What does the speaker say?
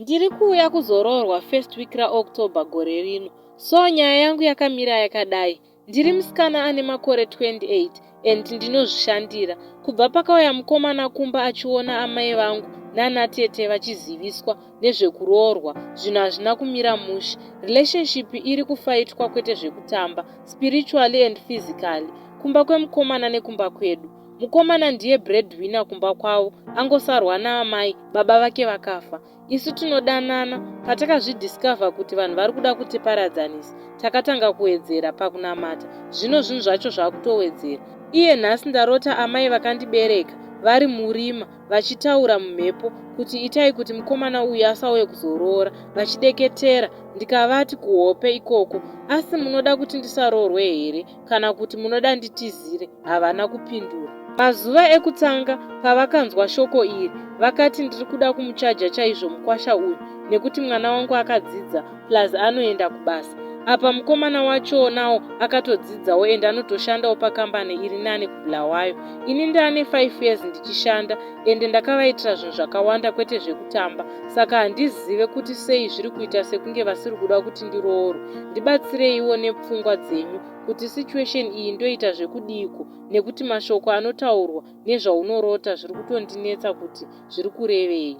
Ndiri kuuya kuzoroorwa first week raOctober gore rino. So nyaya yangu yakamira yakadai. Ndiri musikana ane makore 28 and ndinozvishandira. Kubva pakauya mukomana kumba achiona amai vangu nana tete vachiziviswa nezvekuroorwa zvinhu hazvina kumira mushe. Relationship iri kufaitwa kwete zvekutamba, spiritually and physically. Kumba kwemukomana nekumba kwedu. Mukomana ndiye breadwinner kumba kwavo angosarwa naamai baba vake vakafa. Isu tinodanana, patakazvidiscover kuti vanhu vari kuda kutiparadzanisa, takatanga kuwedzera pakunamata, zvino zvinhu zvacho zvakutowedzera. Iye nhasi ndarota amai vakandibereka vari murima vachitaura mumhepo kuti itai kuti mukomana uyu asauye kuzoroora vachideketera ndikavati kuhope ikoko asi munoda kuti ndisaroorwe here kana kuti munoda nditizire havana kupindura. Mazuva ekutanga pavakanzwa shoko iri vakati ndiri kuda kumuchaja chaizvo mukwasha uyu nekuti mwana wangu akadzidza plus anoenda kubasa. Apa mukomana wachoonawo akatodzidzawo and anotoshandawo pakambani iri nani kuBulawayo. Ini ndane 5 years ndichishanda ende ndakavaitira zvinhu zvakawanda kwete zvekutamba saka handizive kuti sei zviri kuita sekunge vasiri kuda kuti ndiroorwe. Ndibatsireiwo nepfungwa dzenyu kuti situation iyi ndoita zvekudiiko nekuti mashoko anotaurwa nezvaunorota zviri kutondinetsa kuti zviri kurevei.